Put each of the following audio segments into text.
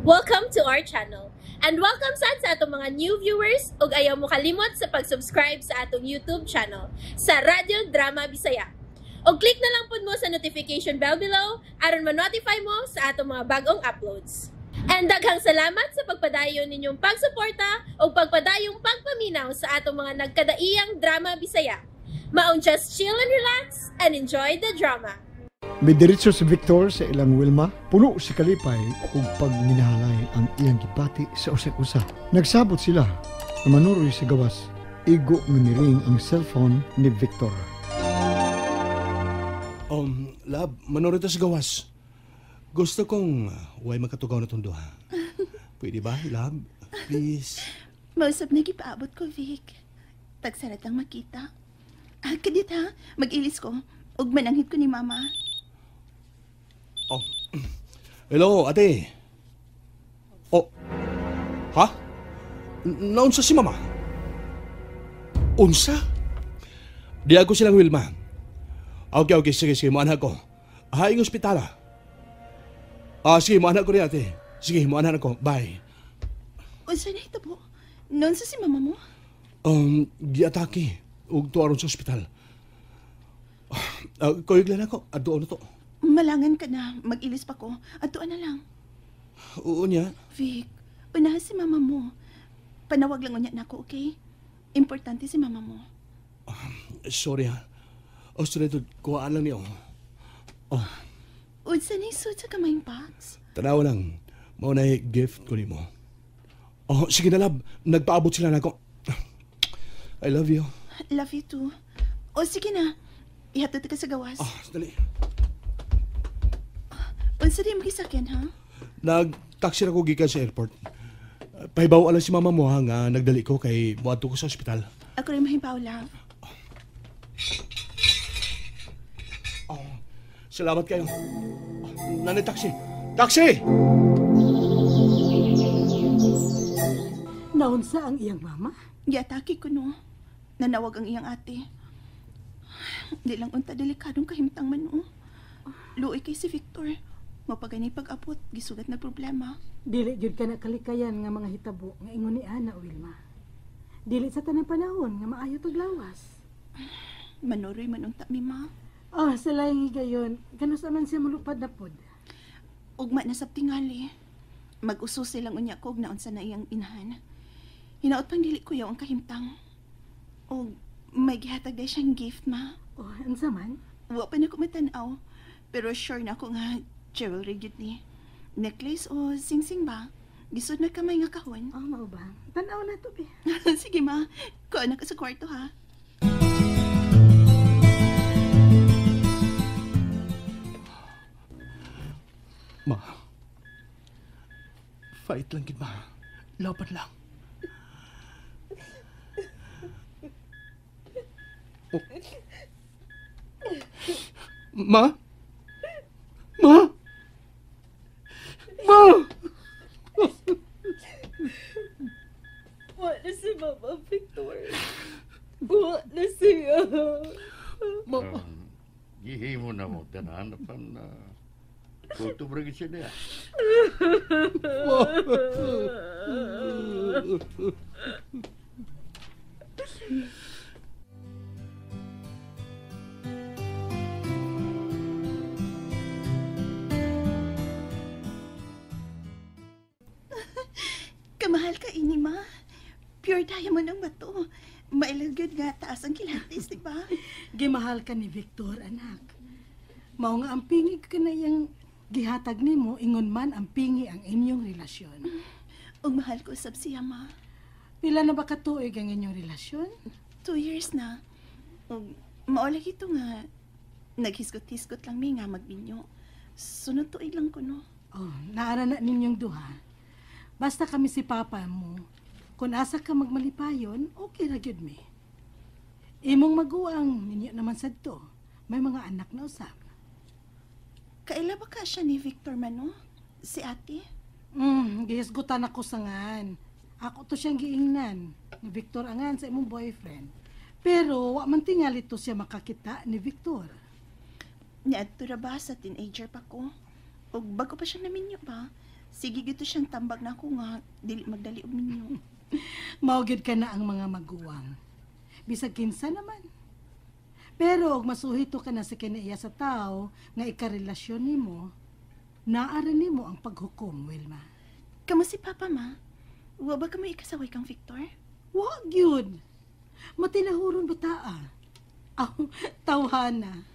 Welcome to our channel. And welcome sad sa atong mga new viewers ug ayaw mo kalimot sa pag-subscribe sa atong YouTube channel sa Radyo Drama Bisaya. Og click na lang pud mo sa notification bell below aron ma-notify mo sa atong mga bagong uploads. And daghang salamat sa pagpadayon ninyong pagsuporta ug pagpadayong pagpaminaw sa atong mga nagkadaiyang drama Bisaya. Maong just chill and relax and enjoy the drama. Midiretso si Victor sa ilang Wilma, puno si kalipay ug pagminahalay ang iyang gipati sa usag-usa. Nagsabot sila na manuroy sa gawas. Igo nga niring ang cellphone ni Victor. Love, manuroy ta sa gawas. Gusto kong way makatugaw na tong duha. Pwede ba, love? Please. Mausap na gipaabot ko, Vic. Tagsarat lang makita. Ah, kadit ha, mag-ilis ko. Ug mananghid ko ni Mama. Oh. Hello, ate. Oh. Ha? Naunsa si Mama? Unsa? Di ako silang Wilma. Okay, okay, sige, sige, muanha ko. Haing ospitala. Ah, sige, muanha ko rin, ate. Sige, muanha ko. Bye. Unsa na ito po? Naunsa si Mama mo? Giatake. Ug tuaron sa ospital. Kuyog lang ako. Adoon na to. Malangan ka na. Mag-ilis pa ko. Atuan na lang. Oo niya. Vic, unahan si Mama mo. Panawag lang unya nako, okay? Importante si Mama mo. Sorry ha. Oh, sorry to. Kuhaan lang niyo. Oh. Unsa na yung suit sa kamayng box? Tanawa lang. Mao na gift ko nimo. Oh, sige na, love. Nagpaabot sila nako. I love you. Love you too. O sige na. Ihatod ka sa gawas. Ah, dali. Unsa di mo gisakyan, ha? Nag-taxi ra ko gikan sa airport. Pahibaw lang si mama mo ha nga nagdali ko kay moadto ko sa ospital. Ako rin mahibaw, love. Oh, salamat kayo. Nanay, taxi. Taxi! Naunsa ang iyang mama? Giatake ko, no. Nanawag ang iyang ate. Di lang unta delikadong kahimtang man, oh. Luoy kay si Victor. Mapagani pag-abot, gisugat na problema. Dili gyud ka na kalikayan nga mga hitabo nga ingon ni Ana, Wilma. Dili sa tanang panahon nga maayo tog lawas. Manuroy man unta mi, ma. Oh, sa laing higayon, ganus man siya mulupad na pod. Ugma na sab tingali. Mag-uso silang unya ko og naunsa na iyang inahan. Hinaot pang dili kuyaw ang kahimtang. Og may gihatag day siyang gift, ma. Oh, unsa man? Wa pa na ko matan-aw. Pero sure na ako nga jewelry gyud ni. Necklace o singsing ba? Gisod na kamay nga kahon. Oh, mao ba? Tan-aw na to, be. Sige, ma. Kuha na ka sa kwarto, ha? Ma. Fight lang gid, ma. Laban lang. Oh. Ma? Ma? Ma? Wala si Mama Victor. Wala siya. Ma? Gihimo na mo tanan pan kutob ra gid siya niya. Ma? Kamahal ka ini, ma. Pure diamond ang bato. Mailagyod nga taas ang kilatis, di ba? Gimahal ka ni Victor, anak. Mao nga ang pingi ka na iyang gihatag nimo, ingon man ang pingi ang inyong relasyon. Ug mahal ko usab siya, ma. Pila na ba katuig ang inyong relasyon? 2 years na. Ug mao lagi to nga naghisgot-hisgot lang mi nga magbinyo. Sunod tuig lang ko, no. Oh, naara na ninyong duha. Basta kami si Papa mo, kung asa ka magmalipayon, okay ra gyud mi. Imong maguwang ninyo naman sadto. May mga anak na usab. Kaila ba ka siya ni Victor man, no? Si ate? Gihisgutan ako sa ngan. Ako to siyang giingnan. Ni Victor angan sa imong boyfriend. Pero wa man tingali to siya makakita ni Victor. Niadto ra ba sa teenager pa ko? Ug bago pa siya naminyo ba? Sige gito siyang tambag na ako nga dili magdali og minyo. Mao gyud ka na ang mga maguwang. Bisag kinsa naman. Pero og masuhito ka na sa kinaiya sa tao nga ikarelasyon nimo, naa ra nimo ang paghukom, Wilma. Kamo si Papa, ma? Wa ba ka may ikasaway kang Victor? Wa gyud. Matinahuron bataa. Aw, tawhana.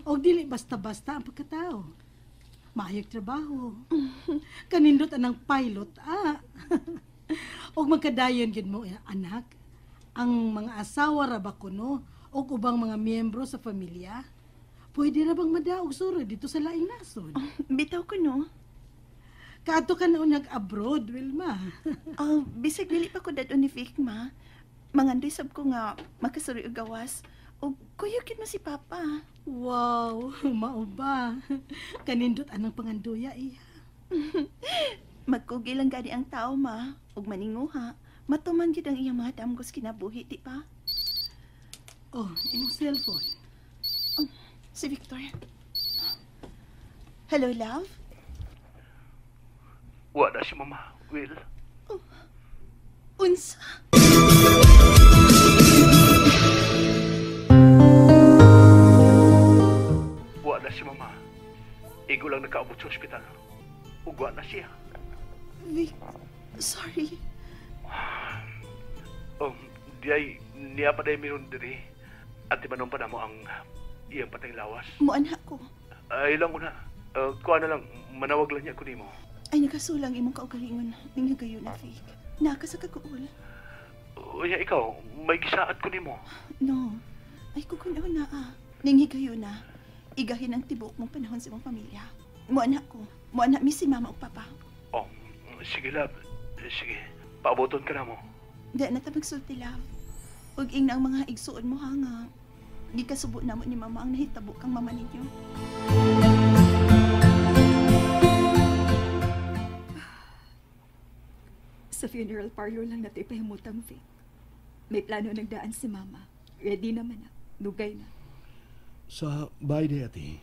Og dili basta-basta ang pagkatao. Maayog trabaho. Kanindot anang pilot, ah. Og magkadayon gyud mo, anak. Ang mga asawa ra ba kuno og ubang mga miyembro sa pamilya? Pwede ra bang madaog suro dito sa laing nasod? Oh, bitaw ko, no? Kaadto ka na unyag abroad, Wilma. Oh, bisag dili pa ko dad-on ni Vic, ma. Mangandoy sab ko nga makasuri og gawas. Og kuyog gyud mo si Papa. Wow, mao ba? Kanindot anang panganduya iya. Magkugi lang gani ang tao, ma. Ug maninguha. Matuman gyud ang iyang mga damgos kinabuhi, di ba? Oh, imong cellphone. Oh, si Victor. Hello, love? Wala si Mama, Will. Oh, unsa? Wala si Mama. Igo lang nakaabot sa ospital. Ugwa na siya. Vic, sorry. Di ay, niya pa dahil meron diri. At ibanon pa na mo ang iyang patay lawas. Muanha ko. Ay lang una. Kuha na lang, manawag lang niya ko nimo. Ay, nagasulang imong kaugalingon. Ningagayo na, Vic. Naka sa kaguol. Uya, ikaw, may gisaad ko nimo. No. Ay, kukunaw na, ah. Ninghigayo na. Igahin ang tibok mong panahon sa imong pamilya. Muanha ko. Muanha mi si Mama ug Papa. Oh, sige, love. Sige, paaboton ka na mo. Di na ta magsulti, love. Ug ingna ang mga igsuon mo, ha, nga. Gikasubo na mo ni Mama ang nahitabo kang mama ninyo. Sa funeral parlor lang natin ipahimutang, Vic. May plano nagdaan si Mama. Ready naman na. Dugay na. Sa bahay di, ate.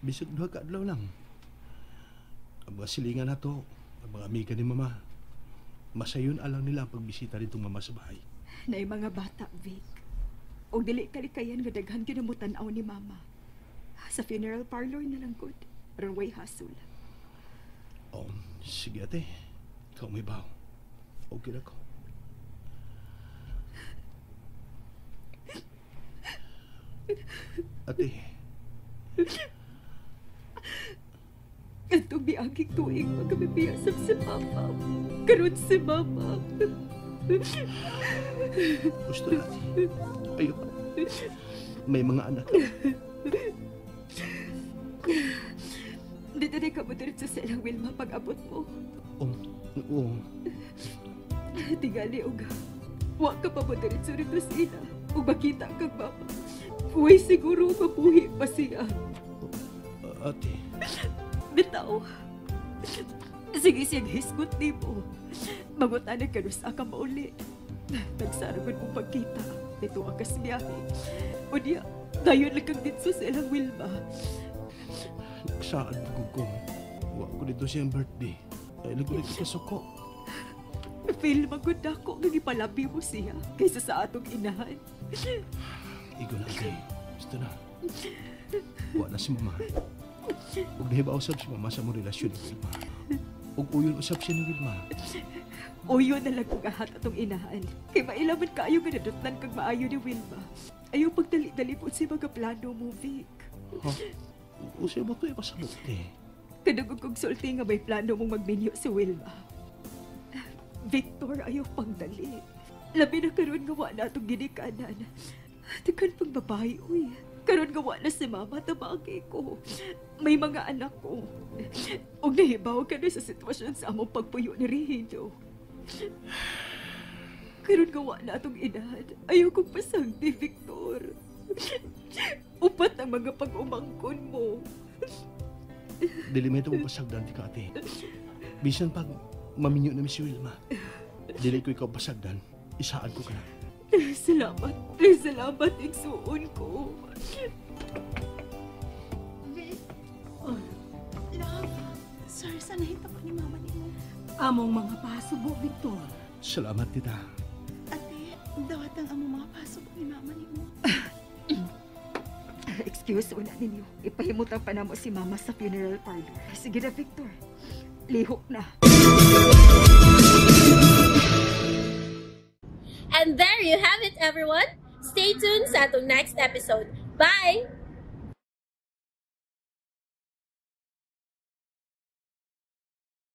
Bisag duha ka adlaw lang. Ang mga silingan na to, ang mga amiga ni Mama. Masayon alang nila ang pagbisita nitong Mama sa bahay. Nay mga bata, Vic. O dili kalikayan nga daghan ginamutan-aw ni Mama. Sa funeral parlor na lang good. Aron way hasol. Oh, sige ate. Ikaw may baw. Okay na ko. Ate. Katong miaging tuig magkabibiyasap si Papa. Karon si Mama. Gusto na, ate. Ayoko. May mga anak. Dito na ka mo diretso sa ilang Wilma pag-abot mo. Oh, oo. Tingali, uga. Wa ka pa mo diretso rito sa ila. Ug makita kang mama. Uy, siguro mabuhi pa siya. Ate. Bitaw. Sige siyang hisgot ni mo. Mangutanag ka sa ka mauli. Nagsaragod mong pagkita. Dito ang kasbiyahe. O niya, dayon lang kang ditso sa ilang Wilma. Saan ko ko? Wa ko dito siyang birthday. Ay, lagot ito kasuko. Feel magod ako nga gipalabi mo siya kaysa sa atong inahan. Igo na, ate. Gusto na. Wa na si Mama. Ug nahiba usab si Mama sa mong relasyon ni Wilma. Ug uyon usab siya ni Wilma. Uyon na lang kung ahat atong inahan. Kay mailaman kaayo nga nadutlan kag maayo ni Wilma. Ayaw pagdali-dali po sa mga plano mo, Vic. Ha? Usa ba ito ipasalot eh? Kadugog kong sulti nga may plano mong magminyo si Wilma. Victor, ayaw pangdali. Labi na karon nga wa na atong ginikanan. Takan pang babae, uy. Karon nga wa na si Mama, tabagi ko. May mga anak ko. Og nahibaw ka na sa sitwasyon sa among pagpuyo ni Regino. Karon nga wa na atong edad. Ayaw kong pasagdi, Victor. Upat ang mga pag-umangkon mo. Dili may ito mong pasagdan, ti ka, ate. Bisan pag maminyo na mi si Wilma, dili ko ikaw pasagdan, isaad ko ka na. Salamat. Salamat, igsuon ko. Vic. Oh, love. Sorry sa nahitabo ni mama nimo. Among mga pasubo, Victor. Salamat, tita. Ate, dawat ang among mga pasubo ni mama nimo. Excuse una ninyo. Ipahimutang pa namo si mama sa funeral parlor. Sige na, Victor. Lihok na. And there you have it, everyone. Stay tuned sa atong next episode. Bye!